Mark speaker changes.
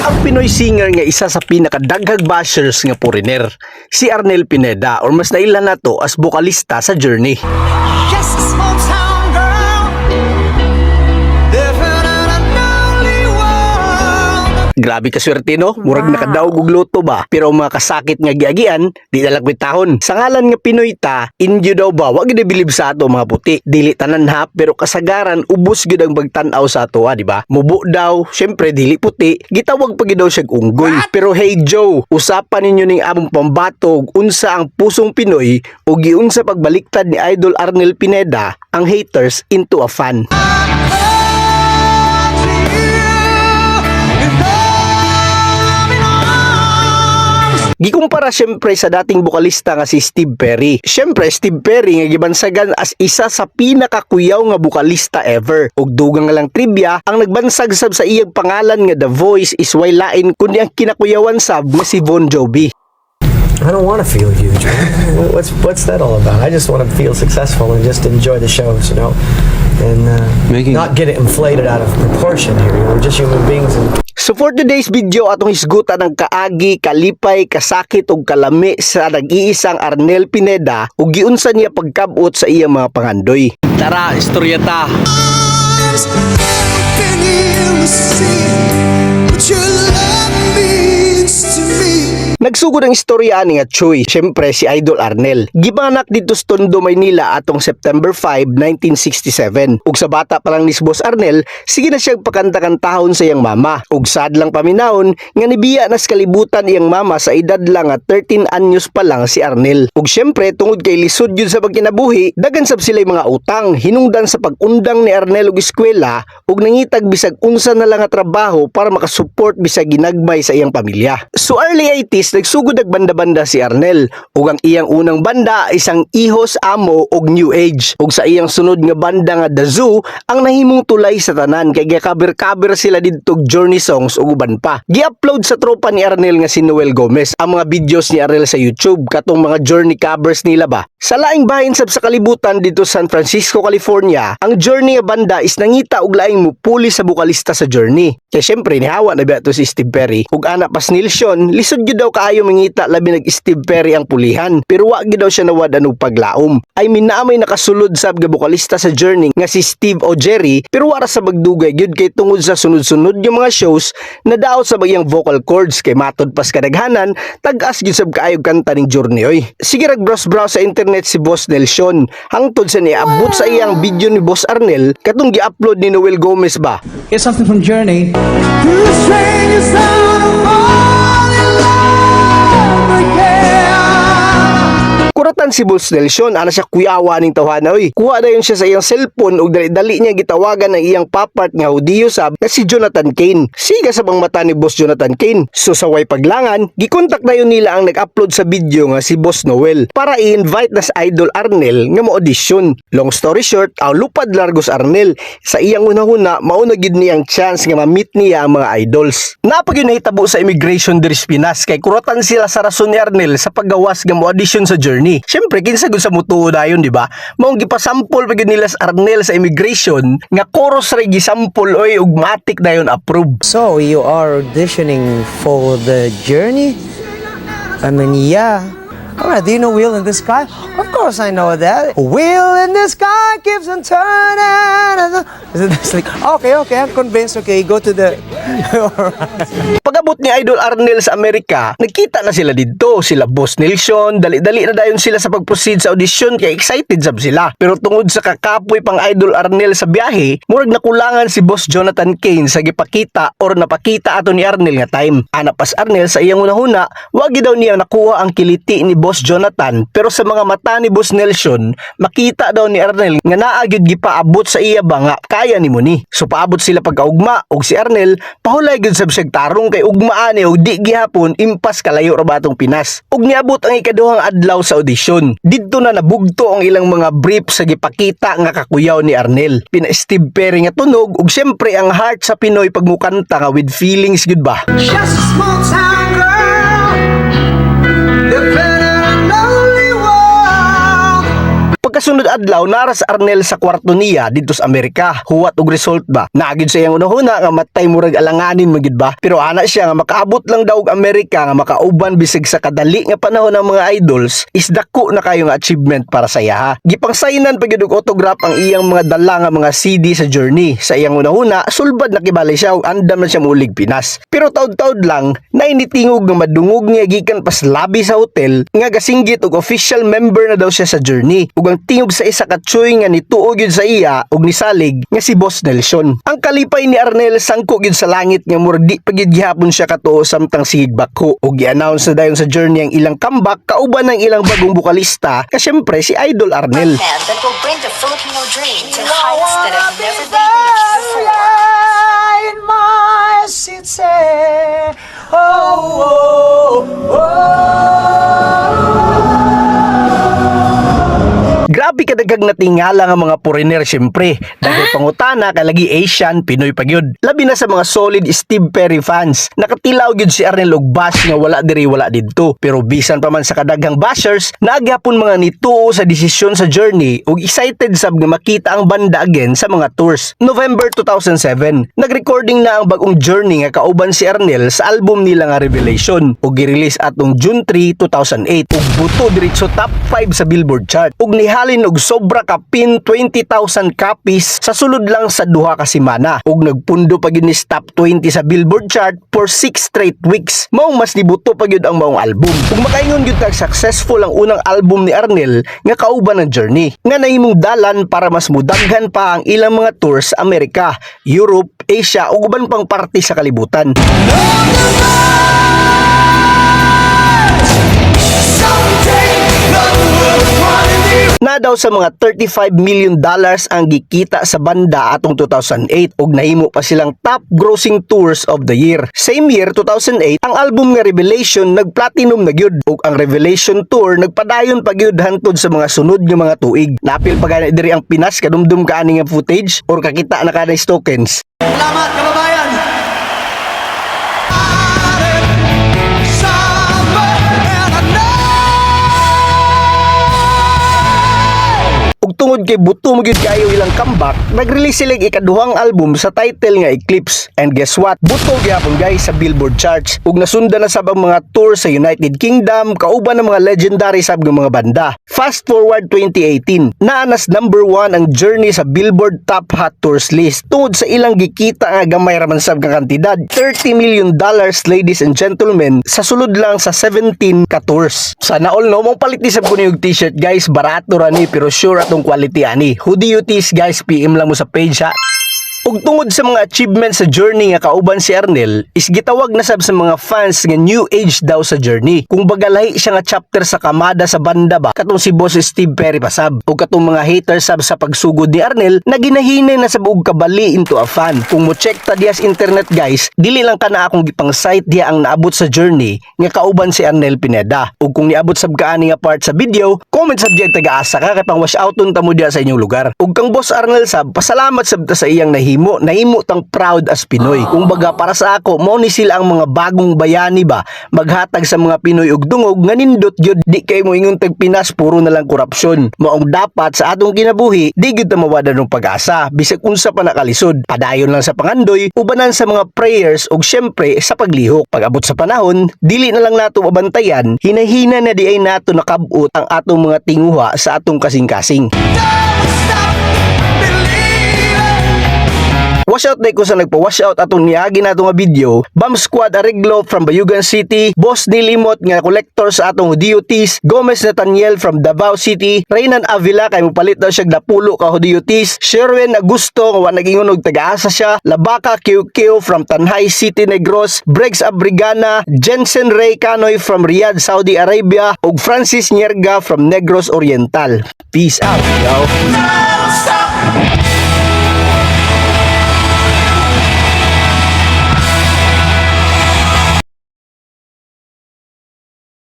Speaker 1: Ang Pinoy singer nga isa sa pinakadaghag bashers nga foreigner, si Arnel Pineda, or mas naila nato as bokalista sa Journey.
Speaker 2: Just a small town girl living in a lonely world.
Speaker 1: Grabe ka swerte, no? Murag nakadaog og lotto ba? Pero ang mga kasakit nga giagian, di na lang kwentahon. Sa ngalan nga Pinoy ta, Indio daw ba, wa gid bilib sa ato mga puti. Dili tanan ha, pero kasagaran ubos gyud ang pagtan-aw sa ato, ha, di ba? Mubo daw, syempre dili puti, gitawag pa gyud daw siyag unggoy. Pero hey Joe, usapan ninyo ning among pambatog unsa ang pusong Pinoy o giunsa pagbaliktad ni Idol Arnel Pineda ang haters into a fan.
Speaker 2: Come to you in loving arms.
Speaker 1: Gikumpara syempre sa dating bokalista nga si Steve Perry. Syempre, Steve Perry nga gibansagan as isa sa pinakakuyaw nga bokalista ever. Ug dugang nga lang trivia, ang nagbansag sab sa iyang pangalan nga The Voice is way lain kundi ang kinakuyawan sab nga si Bon Jovi.
Speaker 3: I don't want to feel huge, man. What's that all about? I just want to feel successful and just enjoy the shows, and not get it inflated out of proportion here. We're just human beings, and
Speaker 1: So for today's video, atong hisgutan ang kaagi, kalipay, kasakit ug kalami sa nag-iisang Arnel Pineda ug giunsa niya pagkabot sa iyang mga pangandoy. Tara, istorya ta.
Speaker 2: Can you see what your love means to me?
Speaker 1: Nagsugod ang istorya ani nga Chuy, syempre si Idol Arnel. Gipanganak didto sa Tondo, Maynila atong September 5, 1967. Ug sa bata pa lang ni Boss Arnel, sige na siya pakanta-kantahon sa iyang mama. Ug sad lang paminawon nga nibiya na sa kalibutan iyang mama sa edad lang nga 13 anyos pa lang si Arnel. Ug syempre, tungod kay lisod yun sa pagkinabuhi, dagan sab sila mga utang, hinungdan sa pag-undang ni Arnel og eskwela ug nangitag bisag unsa na lang nga trabaho para makasupport bisag ginagmay sa iyang pamilya. So early 80s, nagsugod nagbanda-banda si Arnel ug ang iyang unang banda isang Ihos Amo og New Age. Ug sa iyang sunod nga banda nga The Zoo ang nahimong tulay sa tanan kay gikaber-cover sila didto og Journey songs ug uban pa. Gi-upload sa tropa ni Arnel nga si Noel Gomez ang mga videos ni Arnel sa YouTube, katong mga Journey covers nila ba. Sa laing bahin sab sa kalibutan didto San Francisco, California, ang Journey nga banda is nangita og laing mupuli sa bokalista sa Journey. Kay syempre nihawa na ba to si Steve Perry. Ug ana pas Nilsson, lisod gyud daw kaayo mangita labi nag Steve Perry ang pulihan. Pero wa gyud daw siya nawad og paglaom. I mean, naa may nakasulod sab nga bokalista sa Journey nga si Steve O'Jerry, pero wa ra sa magdugay gyud kay tungod sa sunod-sunod nga mga shows, nadaot sa iyang vocal cords, kay matod pas kadaghanan tag-as gyud sab kaayo kanta ning Journey oy. Sige rag browse-browse sa internet si Boss Nelson hangtod sa niabot sa iyang video ni Boss Arnel katong gi-upload ni Noel Gomez ba.
Speaker 4: Here's something from Journey.
Speaker 2: To the strange sound of fall in love again.
Speaker 1: Kuratan si Boss Nelson, ana siya kuyawa ning tawhana oy. Kuha dayon siya sa iyang cellphone ug dali-dali niya gitawagan ang iyang papart nga Hudiyo sab nga si Jonathan Kane. Siga sa bang mata ni Boss Jonathan Kane. So sa way paglangan, gikontak dayon nila ang nag-upload sa video nga si Boss Noel para i-invite na si Idol Arnel nga mo-audition. Long story short, ang lupad largos Arnel sa iyang unahuna, mao na gid niyang chance nga ma-meet niya ang mga idols. Napag yun nahitabo sa immigration diri sa Pinas kay kuratan sila sa rason ni Arnel sa paggawas nga mo-audition sa Journey. Syempre, kinsa gud sa mutuo dayon, di ba? Maong gipasample pa gyud nila sa Arnel sa immigration nga chorus ra gisample oy, ug matik dayon approve.
Speaker 3: So you are auditioning for The Journey? I mean, yeah. All right, do you know "Wheel in the Sky"? Of course I know that. Wheel in the sky keeps on turning. It's like, okay, I'm convinced. Okay, go to the. All right.
Speaker 1: Pag-abot ni Idol Arnel sa Amerika, nagkita na sila didto. Sila Boss Nelson, dali-dali na dayon sila sa pag-proceed sa audition kay excited sab sila. Pero tungod sa kakapoy pang Idol Arnel sa biyahe, murag nakulangan si Boss Jonathan Kane sa gipakita or napakita ato ni Arnel nga time. Ana pas Arnel sa iyang unahuna, wag daw niya nakuha ang kiliti ni Boss Jonathan, pero sa mga mata ni Boss Nelson, makita daw ni Arnel nga naa gyud gipaabot sa iya ba nga kaya nimo ni. So paabot sila pagkaugma ug si Arnel pahulay gyud sab siyag tarong kay ugma ani ug di gihapon impas kalayo ra ba atong Pinas. Ug niabot ang ikaduhang adlaw sa audition. Didto na nabugto ang ilang mga brief sa gipakita nga kakuyaw ni Arnel. Pina Steve Perry nga tunog ug syempre ang heart sa Pinoy pag mukanta nga with feelings gyud ba.
Speaker 2: Just a small town girl living in a lonely world.
Speaker 1: Pagka Pagkasunod adlaw, naa ra si Arnel sa kwarto niya didto sa Amerika. Huwat og result ba? Naa gyud sa iyang hunahuna nga matay, murag alanganin man gyud ba. Pero ana siya nga makaabot lang daw og Amerika nga makauban bisag sa kadali nga panahon ng mga idols is dako na kayo nga achievement para sa iya. Gipangsignan pa gyud og autograph ang iyang mga dala nga mga CD sa Journey. Sa iyang hunahuna, sulbad na kibali siya ug andam na siya mulig Pinas. Pero taud-taud lang, nainitingog nga madungog niya gikan pas lobby sa hotel nga gasinggit og official member na daw siya sa Journey. Ug ang tingog sa isa ka tsuy nga nituo gyud sa iya ug nisalig nga si Boss Nelson. Ang kalipay ni Arnel sangko gyud sa langit nga murag di pa gyud gihapon siya katuo samtang sigig bako. Ug gi-announce na dayon sa Journey ang ilang comeback kauban ng ilang bagong bokalista ka syempre si Idol Arnel.
Speaker 4: Band that will bring the Filipino dream to heights that have never been reached before.
Speaker 3: In my city. Oh.
Speaker 1: Grabe kadaghang natingala nga mga foreigner syempre. Dahil pangutana kay lagi Asian, Pinoy pa gyud. Labi na sa mga solid Steve Perry fans. Nakatilaw gyud si Arnel og bash nga wala diri, wala didto. Pero bisan pa man sa kadaghang bashers, naa gyapon mga nituo sa desisyon sa Journey ug excited sab nga makita ang banda again sa mga tours. November 2007, nag-recording na ang bagong Journey nga kauban si Arnel sa album nila nga Revelation ug gi-release atong June 3, 2008 ug buto diretso top 5 sa Billboard chart ug nihalin og sobra kapin 20,000 copies sa sulod lang sa 2 ka semana ug nagpundo pa gyud ni sa top 20 sa Billboard chart for 6 straight weeks. Maong mas nibuto pa gyud ang maong album. Ug makaingon gyud tag successful ang unang album ni Arnel nga kauban ng Journey nga nahimong dalan para mas mudaghan pa ang ilang mga tours sa Amerika, Europe, Asia ug uban pang parte sa kalibutan.
Speaker 2: Someday the world finally
Speaker 1: Na daw sa mga $35 million ang gikita sa banda atong 2008 ug nahimo pa silang top grossing tours of the year. Same year, 2008, ang album nga Revelation nag-platinum na gyud ug ang Revelation Tour nagpadayon pa gyud hantod sa mga sunod nga mga tuig. Napil pa gani diri ang Pinas, kadumdum ka ani nga footage or kakita na ka na tokens?
Speaker 2: Salamat, kababayan! Summer and I know
Speaker 1: Ug tungod kay buto mo gyud kayo ilang comeback, nag-release sila og ikaduhang album sa title nga Eclipse. And guess what? Buto gyapon, guys, sa Billboard charts. Ug nasundan na sab ang mga tour sa United Kingdom kauban ng mga legendary sab nga mga banda. Fast forward 2018, naa nas number 1 ang Journey sa Billboard Top Hot Tours list tungod sa ilang gikita nga gamay ra man sab nga kantidad. $30 million, ladies and gentlemen, sa sulod lang sa 17 ka tours. Sana all, no? Mong palit ni sab ko ni og t-shirt, guys, barato ra ni pero sure atong quality ani. Hoodie tees, guys, PM lang mo sa page ha. Ug tungod sa mga achievements sa Journey nga kauban si Arnel, is gitawag na sab sa mga fans nga new age daw sa Journey. Kung baga lahi siya nga chapter sa kamada sa banda ba, katong si Boss Steve Perry pa sab. Ug katong mga haters sab sa pagsugod ni Arnel, na ginahinay na sab og kabali into a fan. Kung mo check ta diya sa internet, guys, dili lang kana akong gipang site diya ang naabot sa Journey nga kauban si Arnel Pineda. Ug kung niabot sab ka ani nga part sa video, comment sab diya taga-asa ka kay pang wash outon ta mo diya sa inyong lugar. Ug kang Boss Arnel sab, pasalamat sab ta sa iyang nahimo. Nahimo tang proud as Pinoy. Kung baga para sa ako, mao ni sila ang mga bagong bayani ba, maghatag sa mga Pinoy og dungog nga nindot gyud, di kay mo ingon tag Pinas puro na lang korupsyon. Maong dapat sa atong kinabuhi, di gyud ta mawada ng pag-asa bisag unsa pa nakalisod. Padayon lang sa pangandoy, ubanan sa mga prayers ug syempre sa paglihok. Pag-abot sa panahon, dili na lang nato mabantayan, hinahina na di ay nato nakabot ang atong mga tinguha sa atong kasing-kasing.
Speaker 2: Don't stop believing.
Speaker 1: Wash out day ko sa nagpa-wash out atong niagi nato nga video. Bam Squad Arreglo from Bayugan City, Boss Nilimot nga collector sa atong DOTs, Gomez Nathaniel from Davao City, Reynan Avila kay mopalit daw siya napulo ka DOTs, Sherwin Augusto nga wa nag-ingon og taga-asa siya, Labaka QQ from Tanjay City, Negros, Bregs Abrigana, Jensen Ray Canoy from Riyadh, Saudi Arabia, ug Francis Nierga from Negros Oriental. Peace out, yo.
Speaker 2: Don't stop.